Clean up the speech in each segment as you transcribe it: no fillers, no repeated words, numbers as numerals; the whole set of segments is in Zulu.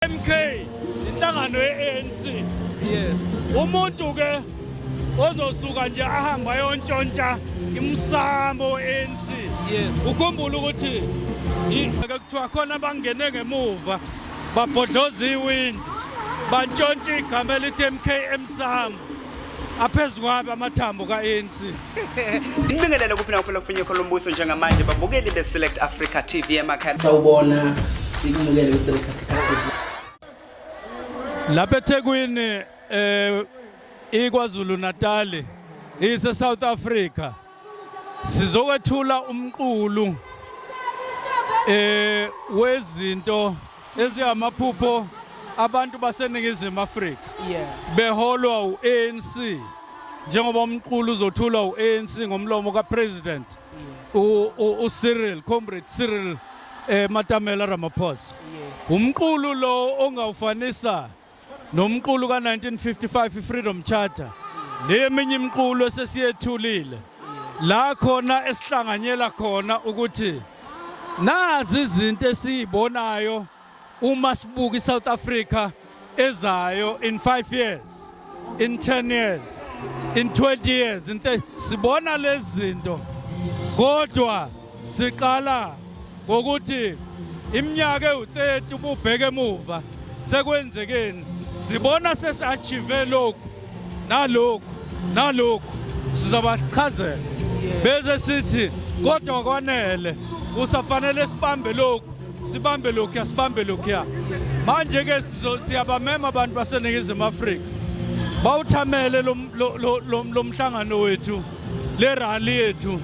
MK inhlangano ye-ANC. Yes. Umuntu ke ozosuka nje ahamba ayontshontsha imsamo we-ANC. Yes. Ukhumbule ukuthi ake kuthiwa khona abangene ngemuva babhodloza iwindi bantshontsha igama elithi MK emsamo aphezu kwabo amathambo ka-ANC. Ngibingelele kuphi nakuphi lokufinye khona umbuso njengamanje babukeli be-Select Africa TV emakhaya. Sawubona, sikumukele kwi-Select Africa TV. Lapha eThekwini iKwaZulu Natal ise South Africa sizokwethula umqulu wezinto eziyamaphupho abantu baseNingizimu Afrika beholwa uANC, njengoba umqulu uzothulwa uANC ngomlomo kaPresident uCyril, Comrade Cyril Matamela Ramaphosa. Umqulu lo ongawufanisa nomqulu ka-1955 i-Freedom Charter neminye imiqulu esesiyethulile la khona esihlanganyela khona ukuthi nazi izinto esiyibonayo uma sibuka iSouth Africa ezayo in 5 years, in 10 years, in 20 years, in 30, sibona lezi zinto, kodwa siqala ngokuthi iminyaka ewu-30 ububheke emuva sekwenzekeni, sibona sesi-achieve lokhu nalokhu nalokhu, sizobachazela bese sithi kodwa kwanele, kusafanele sibambe lokhu, sibambe lokhuya, sibambe lokhuya. Manje-ke siyabamema abantu baseNingizimu Afrika bawuthamele lo mhlangano wethu, le rally yethu,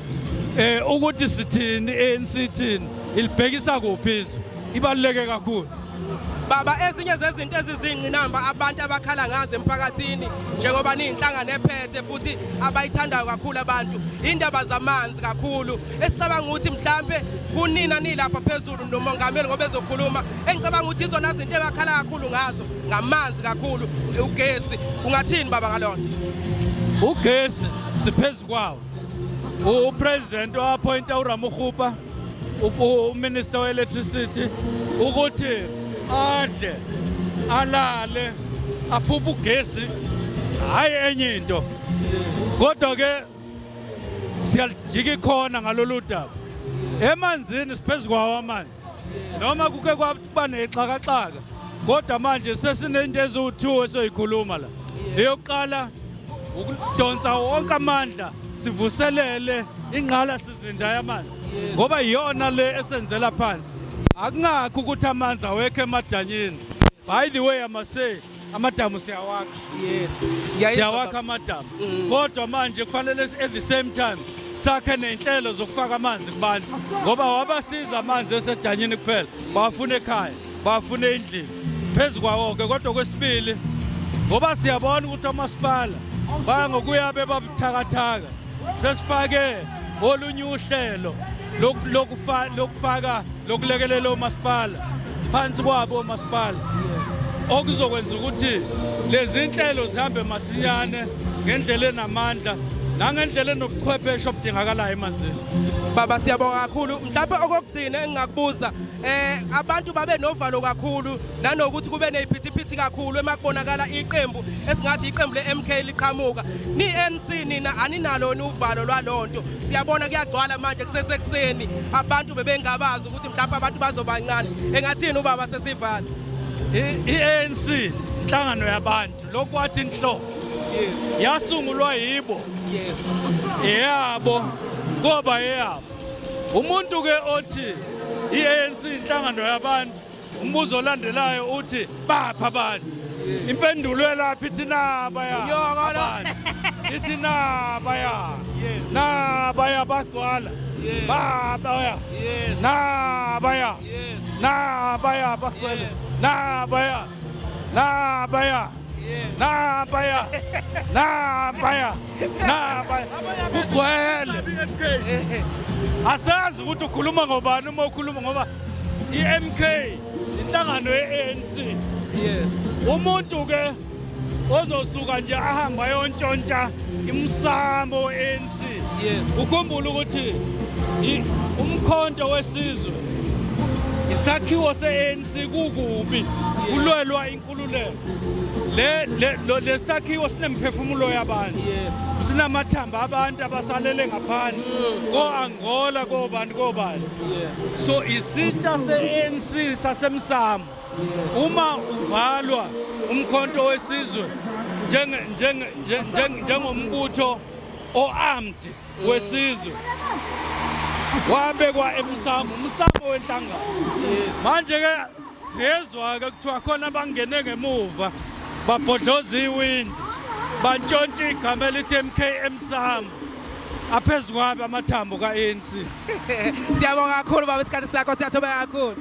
ukuthi sithini, ANC ithini, ilibhekisa kuphi izwe, ibaluleke kakhulu. Baba, ezinye zezinto ezizingqinamba abantu abakhala ngazo emphakathini, njengoba niyinhlangano ephethe futhi abayithandayo kakhulu abantu, indaba zamanzi kakhulu, esicabanga ukuthi mhlampe kunina nilapha phezulu nomongameli ngoba ezokhuluma, engicabanga ukuthi izona zinto ebakhala kakhulu ngazo ngamanzi kakhulu, ugesi. Ungathini baba ngalona? Ugesi siphezu kwawo. UPresident wa-appointa uRamokgopa, uMinister we-Electricity, ukuthi adle alale aphuphe ugesi, hhayi enye into. Kodwa ke siyalijika ikhona ngalolu daba. Emanzini siphezu kwawo amanzi, noma kuke kwaba nexhakaxhaka, kodwa manje sesinento eziwu-2 esoyikhuluma la. Eyokuqala ukudonsa wonke amandla sivuselele ingqala sizinda yamanzi, ngoba iyona le esenzela phansi. Akungakho ukuthi amanzi awekho emadanyini. By the way, I must say amadamu siyawakha. Siyawakha amadamu, kodwa manje kufanele at the same time sakhe nenhlelo zokufaka amanzi kubantu, ngoba wabasiza amanzi esedanyini kuphela, bawafuna ekhaya, bawafuna endlini, phezu kwawo-ke. Kodwa kwesibili, ngoba siyabona ukuthi omasipala baya ngokuya bebabuthakathaka, sesifake olunye uhlelo lokufaka lokulekelela omasipala phansi kwabo omasipala, okuzokwenza ukuthi lezi nhlelo zihambe masinyane ngendlela enamandla nangendlela enobuchwepheshe obudingakalayo emanzini. Baba, siyabonga kakhulu. Mhlawumbe okokugcina engingakubuza, abantu babe novalo kakhulu nanokuthi kube neziphithiphithi kakhulu emakubonakala iqembu esingathi iqembu le-MK liqhamuka. Ni-ANC nina aninalo uvalo lwalonto? Siyabona kuyagcwala manje kusesekuseni, abantu bebengabazi ukuthi mhlawumbe abantu bazobancane. Engathini ubaba sesivala? I-ANC inhlangano yabantu, lokwathi inhlobo yasungulwa yibo, yabo ngoba yeyabo. Umuntu ke othi i-ANC inhlangano yabantu, umbuzo olandelayo uthi bapha abantu? Impendulo elapha ithi nabaya abantu, ithi nabaya, nabaya bagcwala, babaya, nabaya, nabaya bagcwele, nabaya, nabaya, nabaya, nabaya, nabaya, kugcwele. Asazi ukuthi ukhuluma ngobani uma ukhuluma, ngoba i-MK inhlangano ye-ANC. Umuntu ke ozosuka nje ahamba ayontshontsha imsamo we-ANC, ukhumbule ukuthi umkhonto wesizwe, isakhiwo se-ANC kukubi. Kulwelwa inkululeko. Le le lo- lesakhiwo sinemphefumulo yabantu. Sinamathambo abantu abasalele ngaphandle. Ko Angola kobani kobani. So isitsha se-ANC sasemsamo uma uvalwa umkhonto wesizwe njenge njenge njenge- njengombutho o-armed wesizwe wabekwa emsamo umsamo wenhlangano. Manje ke siyezwa ke kuthiwa khona abangene ngemuva babhodloza iwindi bantshontsha igama elithi MK emsamo aphezu kwabe amathambo ka-ANC. Siyabonga kakhulu baba, isikhathi sakho, siyathobeka kakhulu.